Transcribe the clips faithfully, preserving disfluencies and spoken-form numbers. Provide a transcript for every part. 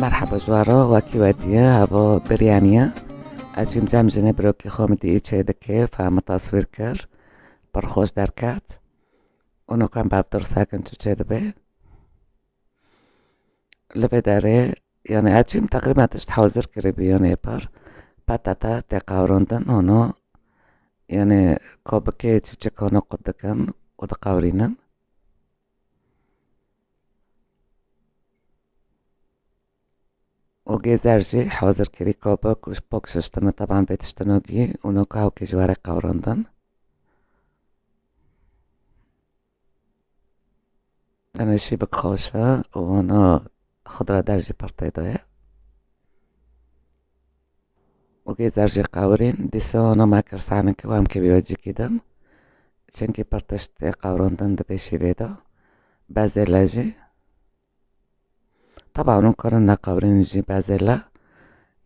Merheba ji we re, wekî we diye, heva biryaniye. Ez çîm cem jinê birokî xwe min dî çê dike, fehme taswîr kir. Pir xweş derket. Û nokan bev dirsekin çi çê dibe. Li vê derê, yani ez çîm teqrîben tişt hazir kirî bî, yani pir. Petata tê qewrindin, hano, yani kobikê çûçik hano qut dikin û diqewrînin. Û gêzer jî hazir kirî, kobik û pok şiştine, teban vê tiştine gî û noka hewkê ji we re qewrindin. Tenê şîvik xweş e û hano xudra der jî pir tê de ye. Û gêzer jî qewirîn, dîsa hano me kir sanikê û em kevî wecikî din. Çimkî pir tişt tê qewrindin di vê şîvê de. Bezêle jî. Teban hûn karin neqewrînin jî bezêle.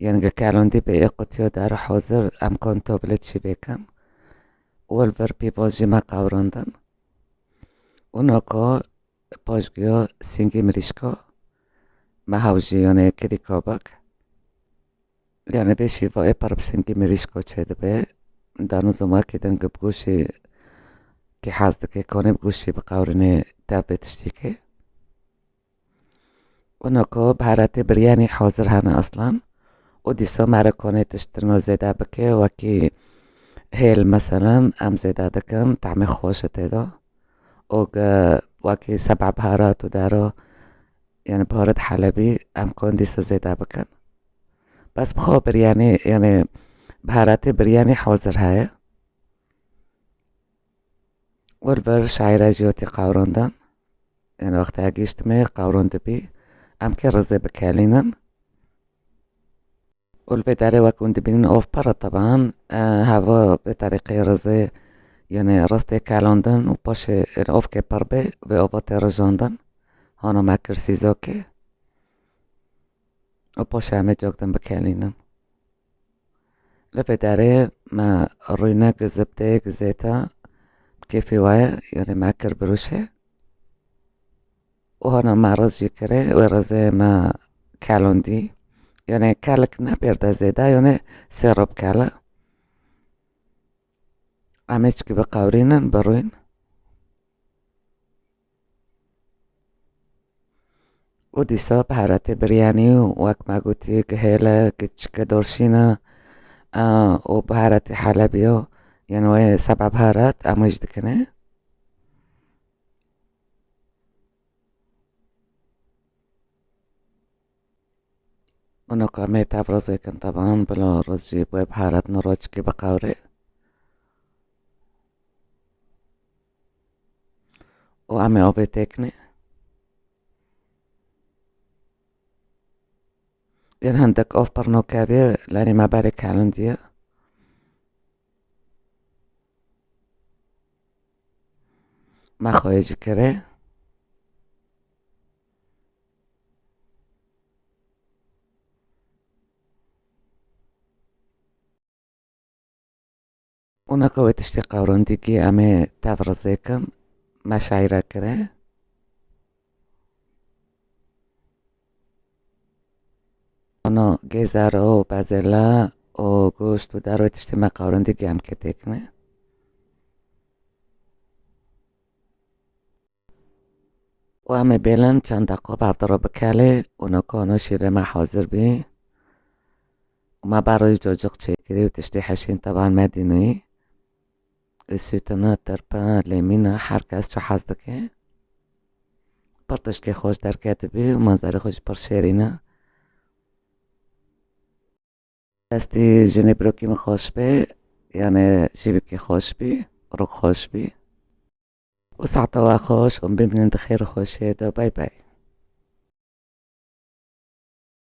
Yanî ge kelondî bê ê qutiyo der hazir, em kan tablet jî bêkin. Û li vir pîvoz jî me qewrindin. Û noko paşgiyo sîngî mirîşko me hew jî, yanî kirî kobik. Yanî vê şîva ê pir bi sîngî mirîşko çê dibe. Dano zomekê din ku bi goşî kî hez dike, kanê bi goşî biqewrînê tev bê tiştîkê. Û noko biharatê biryanî hazir hene aslan. Û dîsa me re konê tişt tino zêde bike, wekî hêl meselen em zêde dikin, tehmê xweş e tê de. Û ge wekî seb'a biharat û daro, yani biharat helebî, em kon dîsa zêde bikin. Bes bi xwe biryanî, yani biharatê biryanî hazir heye. Û li vir şaîra jî wetî qewrindin. Yani wexta gihiştime qewrindibî. Em kê rizê bikelînin. Û li vê derê wek hûn dibînin ov pir e teban. E, heva vê terîqê rizê, yani riz tê kelandin û paşê, yani ov kê pir bê, vê ova tê rijandin. Hano me kir sîzokê. Û paşê em ê cok din bikelînin. Li vê derê me rûyne gizibtê, gizêta bi kêfê we ye, yanî me kir birûşê. Û hana me riz jî kirê, wê rizê me kelondî. Yanî kelik ne pêr de zêde, yanî sê rib kele. Em ê çikî biqewrînin, birûyn. Û dîsa biharatê biryanî û wek me gotî, gihêle, giçike dorşîne, a, û biharatê helebî yo, yên wê seb'a biharat, em wê jî dikine. Û noka me tev rizêkin teban, bila riz jî bi wê biharatine roçikê biqewrê. Û em ê avê têkinê. Yên hindik av pir nokevî, lenê me berê kelindiye. Me xweyê jî kirê. Û naka wê tiştê qewrindîkî em ê tev rizêkin, me şaîre kirê. Ana gêzer û bezêle û goşt û der wê tiştê me qewrindîkî em kê têkinê. Û em ê bêlin çend deqo bi hevdiro bikelê û noko no şîvê me hazir bî. Û me beroyî cociq çêkirî û tiştê heşîn teban me dînî. Û sûtine, tirpe, lêmîne, her kes çi hez dike. Pir tiştê xweş derketibî û manzerê xwe jî pir şêrîn e. Destê jinê birokî min xweş be, yani şîvekê xweş bî, rok xweş bî. Û saeta we xweş û bimînin di xêr û xweşiyê de. Bay bay.